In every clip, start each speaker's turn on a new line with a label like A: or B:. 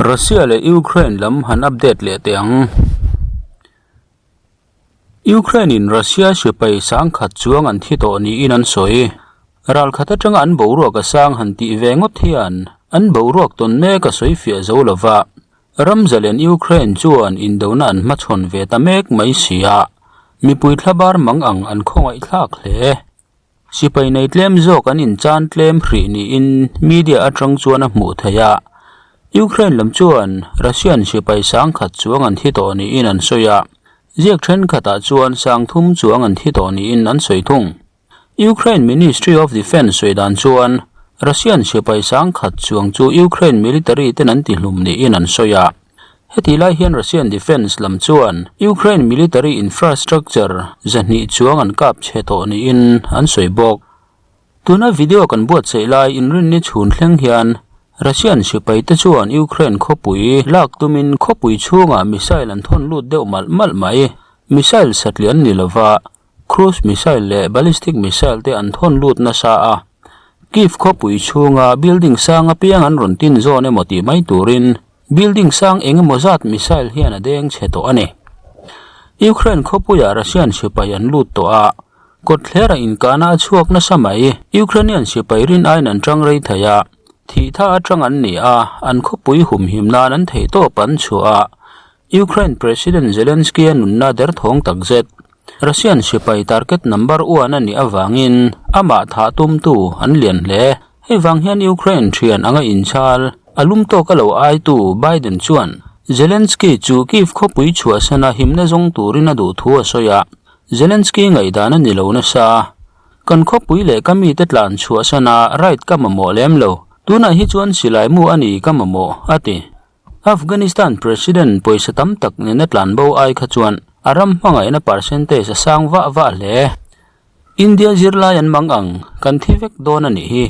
A: Russia leh Ukraine lam han update leh teh ang. Ukraine in Russia sipai sangkhat chuang an thi tawh niin an sawi. Ralkhat atanga an boruak a sang han tih ve ngawt hian an boruak tawn mek a sawi fiah zo lova. Ram zalen Ukraine chuan indona an hmachhawn ve ta mek mai si a, mipui thlabar mang ang an khawngaih thlak hle. Sipai nei tlem zawk an inchan tlem hrih niin media atang chuan a hmuh theih a. Ukraine lam chuan Russian sipai sangkhat chuang an thi tawh niin an sawi a, ziak thenkhatah chuan sangthum chuang an thi tawh niin an sawi thung. Ukraine Ministry of Defence sawi dan chuan Russian sipai sangkhat chuang chu Ukraine military ten an tihlum niin an sawi a. Heti lai hian Russian Defence lam chuan Ukraine military infrastructure zahnih chuang an kap chhe tawh niin an sawi bawk. Tuna video kan buatsaih lai inrinni chhun thleng hian Russian sipai te chuan Ukraine khawpui lak tumin khawpui chhungah missile an thawn lut deuh malh malh mai. Missile satlian ni lova Cruise missile leh ballistic missile te an thawn lut nasa a, Kyiv khawpui chhunga building sang apiang an rawn tin zawn emaw tih mai turin building sang eng emaw zat missile hian a deng chhe tawh a ni. Ukraine khawpuiah Russian sipai an lut tawh a, kawtthlera inkahna a chhuak nasa mai. Ukrainian sipai rin aiin an tang rei thei a, thih tha atang an ni a, an khawpui humhim nan an theihtawp an chhuah a, Ukraine President Zelensky-a nunna derthawng takzet. Russian sipai target number one a nih avangin amah thah tumtu an lian hle. Hei vang hian Ukraine thian anga inchhal a lum tawk a lo aitu Biden chuan Zelensky chu Kyiv khawpui chhuahsana himna zawng turin a duh thu a sawi a, Zelensky ngaihdan a ni lo nasa. Kan khawpui leh ka mite tlan chhuahsana right ka mamawh lem lo. Tunah hi chuan silai mu a ni ka mamawh, a ti. Afghanistan President pawisa tam tak nena tlan bo ai kha chuan a ram hmangaihna percentage a sang vah vah hle. India zirlai an mang ang, kan thi vek dawn a nih hi.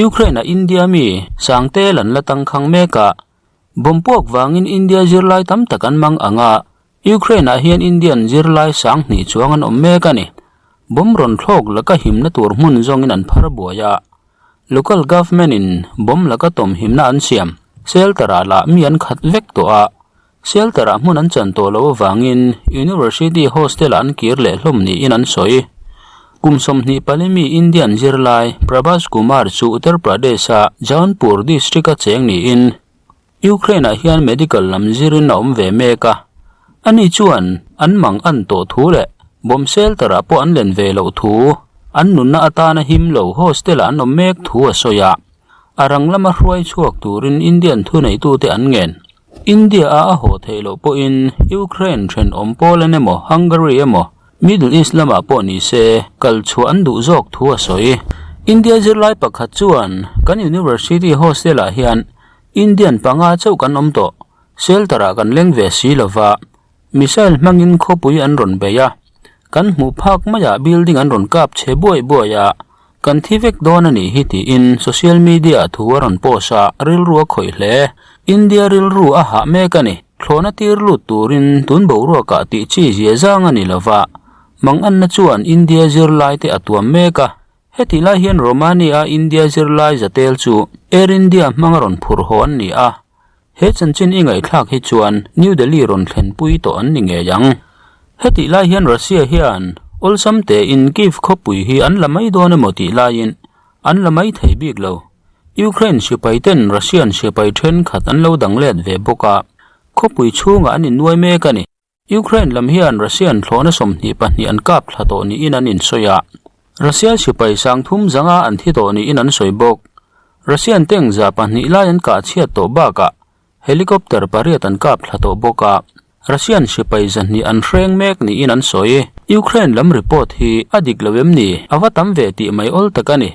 A: Ukraine-a India mi sangte lan la tangkhang mek a, bomb puak vangin India zirlai tam tak an mang ang a, Ukraine-ah hian Indian zirlai sang hnih chuang an awm mek a ni. Bomb rawn thlawk laka himna tur hmun zawngin an phar buai a. Local government in bomb laka tawmhimna an siam shelter ah lah mi an khat vek tawh a, shelter ah hmun an chan tawh loh avangin university hostel ah an kir leh hlawm niin an sawi. Kum 24 mi Indian zirlai Prabhas Kumar chu Uttar Pradesh a Jaunpur district a cheng niin Ukraine ah hian medical lam zirin a awm ve mek a, ani chuan an mang an tawh thu leh bomb shelter ah pawh an len ve loh thu An nunna atana him lo hostel-ah an awm mek thu a sawi a, a rang lama hruai chhuak turin Indian thuneitute an ngen. India-a a haw theih loh pawhin Ukraine thenawm Poland emaw Hungary emaw Middle East lamah pawh ni se kal chhuah an duh zawk thu a sawi. India zirlai pakhat chuan kan university hostel-ah hian Indian panga chauh kan awm tawh, shelter-ah kan leng ve si lova, Missile hmangin khawpui an rawn bei a, kan hmuh phak maiah building an rawn kap chhe buai buai a, kan thi vek dawn a nih hi tiin social media ah thu a rawn post a, rilru a khawih hle. India rilru a hah mek a ni. Thlawhna tir lut turin tun boruakah tih chi zia zang a ni lova, Manganna chuan India zirlai te a tuam mek a, hetih lai hian Romania a India zirlai zatel chu Air India hmanga rawn phur haw an ni a, He chanchin i ngaihthlak hi chuan New Delhi rawn thlenpui tawh an ni ngei ang. Hetih lai hian Russia hian awlsam tein Kyiv khawpui hi an la mai dawn emaw tih laiin an la mai thei bik lo. Ukraine sipai ten Russian sipai thenkhat an lo dang let ve bawk a, khawpui chhungah an innuai mek a ni. Ukraine lam hian Russian thlawhna 22 an kap thla tawh niin an insawi a, Russia sipai sangthum zanga an thi tawh niin an sawi bawk. Russian tank 200 lai an kah chhiat tawh bakah helicopter pariat an kap thla tawh bawk a, Russian sipai 200 an hreng mek niin an sawi. Ukraine lam report hi a dik lo em ni? A va tam ve tih mai awl tak a ni.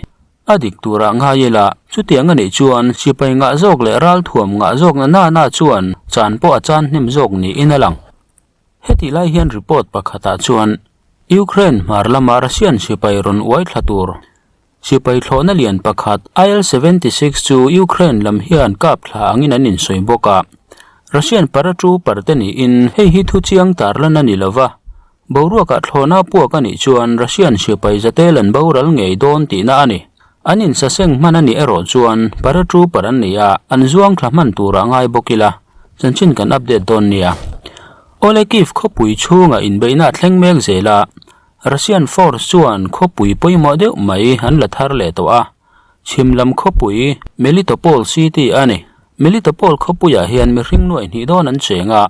A: A dik turah ngai ila, chutiang a nih chuan sipai ngah zawk leh ralthuam ngah zawk na na na chuan chan pawh a chan hnem zawk niin a lang. Hetih lai hian report pakhatah chuan Ukraine hmar lama Russian sipai rawn uai thla tur sipai thlawhna lian pakhat IL-76 chu Ukraine lam hian kap thla angin an insawi bawk a. Russian paratrooper te niin hei hi thuchiang tarlan a ni lova, Boruakah thlawhna puak a nih chuan Russian sipai zatel an boral ngei dawn tihna a ni. An insaseng hman a nih erawh chuan paratrooper an ni a, an zuang thla hman turah ngai bawk ila, chanchin kan update dawn nia. Awle Kyiv khawpui chhungah inbeihna a thleng mek zel a, Russian force chuan khawpui pawimawh deuh mai an la thar leh tawh a, chhim lam khawpui Melitopol city a ni. Melitopol khawpuiah hian mihring nuaih hnih dawn an cheng a,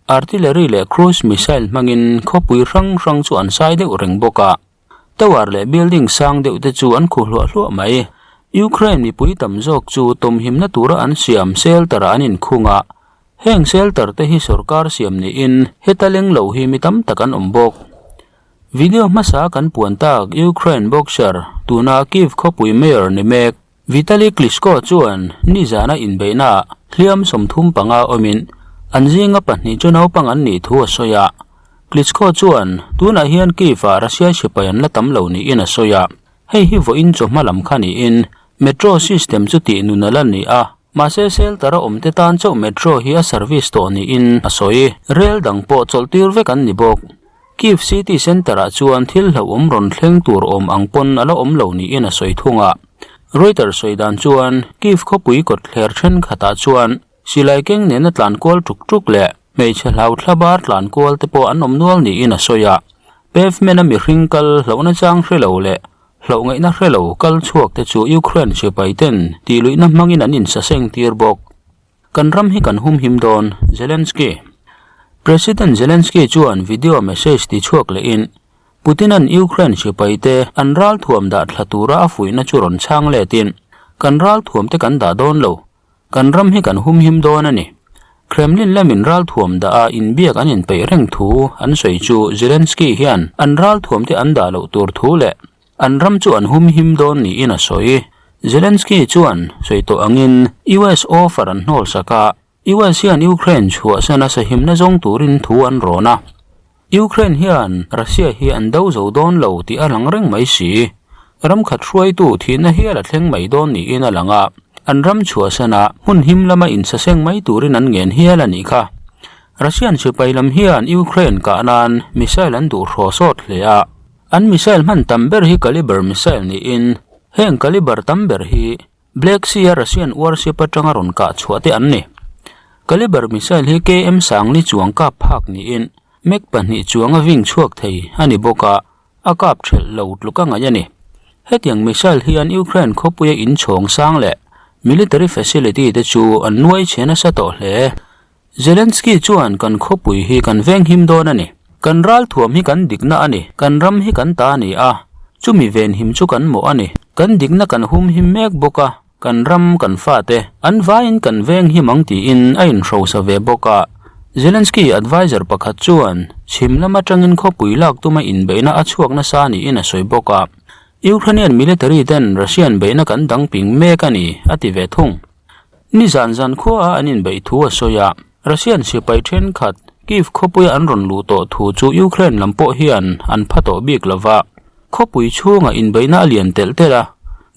A: artillery leh cruise missile hmangin khawpui hrang hrang chu an sai deuh reng bawk a. Tower leh building sang deuh te chu an khuh hluah hluah mai. Ukraine mipui tam zawk chu tawmhimna tura an siam shelter ah an inkhung a, heng shelter te hi sorkar siam niin heta leng lo hi mi tam tak an awm bawk. Video hmasa kan puan tak Ukraine boxer tuna Kyiv khawpui mayor ni mek Vitali Klitschko chuan nizana inbeihnaah hliam 35 awmin an zinga pahnih chu naupang an nih thu a sawi a. Klitschko chuan tunah hian Kyiv-ah Russia sipai an la tam lo niin a sawi a. Hei hi vawiin chawhma lam kha niin Metro system chu tih nun a la ni a, mahse shelter a awmte tan chauh Metro hi a service tawh niin a sawi. Rel dang pawh chawlhtir vek an ni bawk. Kyiv city centre-ah chuan thil hlauhawm rawn thleng tur awm ang pawn a la awm lo niin a sawi thung a. Reuters sawi dan chuan Kyiv khawpui kawtthler thenkhatah chuan silai keng nena tlan kual tuk tuk leh hmeichhe hlau thla bar tlan kual te pawh an awm nual niin a sawi a. Pavement-a mihring kal hlauhna chang hre lo leh hlauh ngaihna hre lo kal chhuak te chu Ukraine sipai ten tihluihna hmangin an insaseng tir bawk. Kan ram hi kan humhim dawn, Zelensky. President Zelensky chuan video message ti chhuak lehin, Putin-a'n Ukraine sipaite an ralthuam dah thla tura a fuihna chu rawn chhang letin, Kan ralthuamte kan dah dawn lo. Kan ram hi kan humhim dawn a ni. Kremlin lamin ralthuam dah a inbiak an inpeih reng thu an sawi chu Zelensky hian an ralthuamte an dah loh tur thu leh An ram chu an humhim dawn niin a sawi. Zelensky chuan sawi tawh angin US offer an hnawl sak a, US hian Ukraine chhuahsan a sahimna zawng turin thu an rawn a. Ukraine hian Russia hi an do zo dawn lo tih a lang reng mai si. Ram khat hruaitu thihna hial a thleng mai dawn niin a lang a, an ram chhuahsan a hmun him lama insaseng mai turin an ngen hial a nih kha. Russian sipai lam hian Ukraine kah nan missile an duh hraw sawt hle a. An missile hman tam ber hi Kalibr missile niin heng Kalibr tam ber hi Black Sea-a Russian warship atanga rawn kah chhuah te an ni. Kalibr missile hi KM sangli chuang kap phak niin Mach pahnih chuanga ving chhuak thei a ni bawk a, a kap thelh lo tluk a ngaih a ni. Hetiang missile hian Ukraine khawpuia inchhawng sang leh military facility te chu an nuai chhe nasa tawh hle. Zelensky chuan kan khawpui hi kan venghim dawn a ni. Kan ralthuam hi kan dikna a ni. Kan ram hi kan ta a ni a, chumi venhim chu kan mawh a ni. Kan dikna kan humhim mek bawk a, kan ram, kan fate, an vaiin kan venghim ang tiin a inhrosa ve bawk a. Zelensky adviser pakhat chuan chhim lam atangin khawpui lak tuma inbeihna a chhuak nasa niin a sawi bawk a. Ukrainian military ten Russian beihna kan dang ping mek a ni, a ti ve thung. Nizan zan khuaah an inbeih thu a sawi a, Russian sipai thenkhat Kyiv khawpuia an rawn luh tawh thu chu Ukraine lam pawh hian an pha tawh bik lo va, khawpui chhungah inbeihna a lian telh telh a.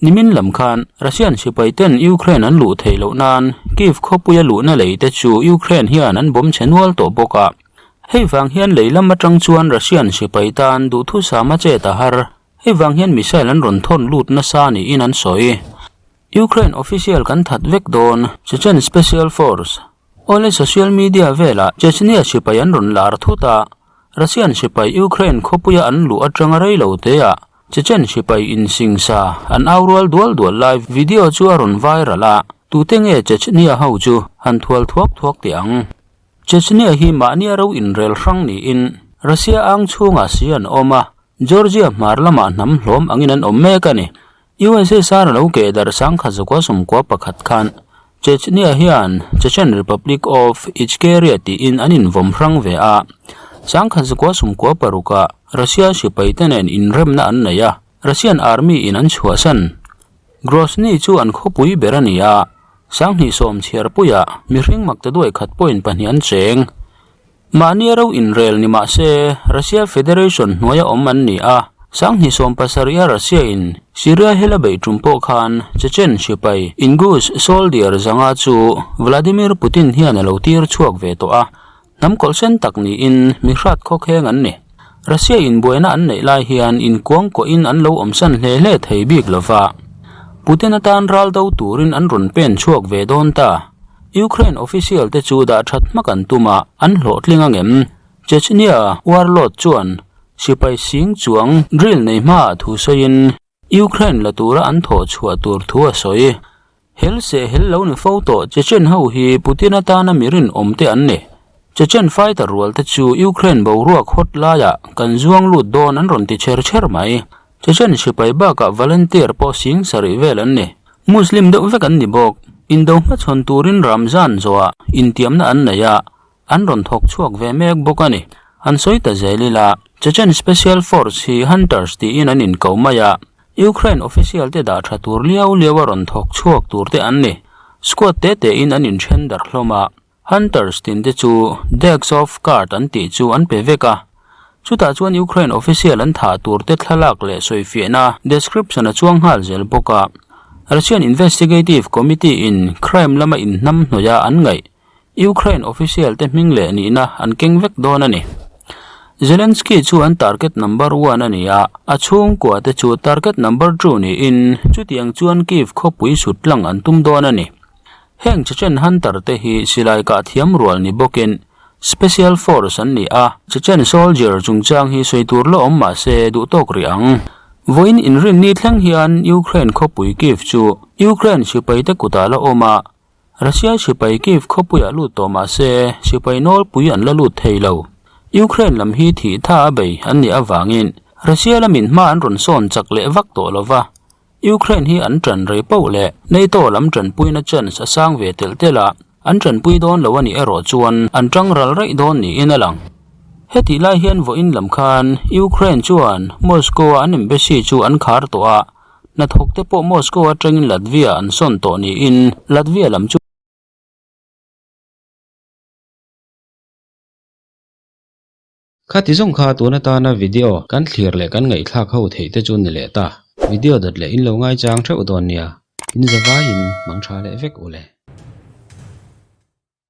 A: Nimin lam khan Russian sipai ten Ukraine an luh theih loh nan Kyiv khawpuia luhna lei te chu Ukraine hian an bawm chhe nual tawh bawk a. Hei vang hian lei lam atang chuan Russian sipai tan duhthusam a chet a har. Hei vang hian missile an rawn thawn lut nasa niin an sawi. Ukraine official kan that vek dawn, Chechen Special Force. Awle social media velah Chechnya sipai an rawn lar thut a, Russian sipai Ukraine khawpuia an luh atanga rei lo teah Chechen sipai insingsa an au rual dual dual lai video chu a rawn viral a, tute nge Chechnya ho chu han thual thuak thuak teh ang. Chechnya hi mahnia ro inrel hrang niin Russia ang chhungah si an awm a, Georgia hmar lamah hnam hlawm angin an awm mek a ni. USSR lo keh darh sangkhat zakua sawmkua pakhat khan Chechnya hian Chechen Republic of Ichkeria tiin an invawm hrang ve a. Sangkhat zakua sawmkua parukah Russia sipaite nen inremna an nei a, Russian Army in an chhuahsan. Grozny chu an khawpui ber a ni a, sanghnih sawm chhiarpuiah mihring maktaduai khat pawhin pahnih an cheng. Mahni ro inrel ni mah se, Russia Federation hnuaia awm an ni a, sanghnih sawmpasarih a Russia in Syria hel a beih tum pawh khan Chechen sipai Ingush soldier zanga chu Vladimir Putin hian a lo tir chhuak ve tawh a, hnam kawlhsen tak niin mi hrat khawkheng an ni. Russia in buaina an neih lai hian inkuangkuahin an lo awmsan hle hle thei bik lo va. Putin atan ral do turin an rawn pen chhuak ve dawn ta. Ukraine official te chu dah that hmak an tum a, an hlawhtling angem? Chechnya warlord chuan sipai sing chuang drill nei hmaah thu sawiin Ukraine la tura an thawh chhuah tur thu a sawi. Hel seh hel lo ni fo tawh Chechen ho hi Putin atana mi rinawm te an ni. Chechen fighter rual te chu Ukraine boruak hot laiah kan zuang lut dawn an rawn ti chher chher mai. Chechen sipai bakah volunteer pawh sing sarih vel an ni. Muslim deuh vek an ni bawk. Indo hmachhawn turin Ramzan zawhah intiamna an nei a, an rawn thawk chhuak ve mek bawk a ni. An sawi ta zel ila, Chechen Special Force hi Hunters tiin an inko mai a, Ukraine official te dah tha tur liau liau a rawn thawk chhuak tur te an ni. Squad te te in an inthen darh hlawm a, Hunters tin te chu decks of card an tih chu an pe vek a. Chutah chuan Ukraine official an thah tur te thlalak leh sawifiahna description a chuang nghal zel bawk a. Russian Investigative Committee in crime lama inhnam hnawih a an ngaih Ukraine official te hming leh nihna an keng vek dawn a ni. Zelensky chu an target number one a ni a, a chhungkua te chu target number two niin chutiang chuan Kyiv khawpui sut tlang an tum dawn a ni. Heng Chechen hunter te hi silai kah thiam rual ni bawkin special force an ni a, Chechen soldier chungchang hi sawi tur la awm mah se duh tawk rih ang. Vawiin inrinni thleng hian Ukraine khawpui Kyiv chu Ukraine sipai te kutah la awm a, Russia sipai Kyiv khawpuiah lut tawh mah se, sipai nawlpui an la lut thei lo. Ukraine lam hi thih tha a bei an nih avangin Russia lamin hma an rawn sawn chak leh vak tawh lo va. Ukraine hi an ṭan rei poh leh NATO lam ṭanpuina chance a sang ve telh telh a, an ṭanpui dawn lo a nih erawh chuan an ṭang ral raih dawn niin a lang. Hetih lai hian vawiin lam khan Ukraine chuan Moscow-a an embassy chu an khar tawh a, Hnathawk te pawh Moscow atangin Latvia an sawn tawh niin Latvia lam chu
B: Khati zawng kha tun atana video kan thlir leh kan ngaihthlak ho theih te chu ni leh ta. Video dawt leh in lo ngaichang theuh dawn nia. In zavaiin mang tha leh vek u le.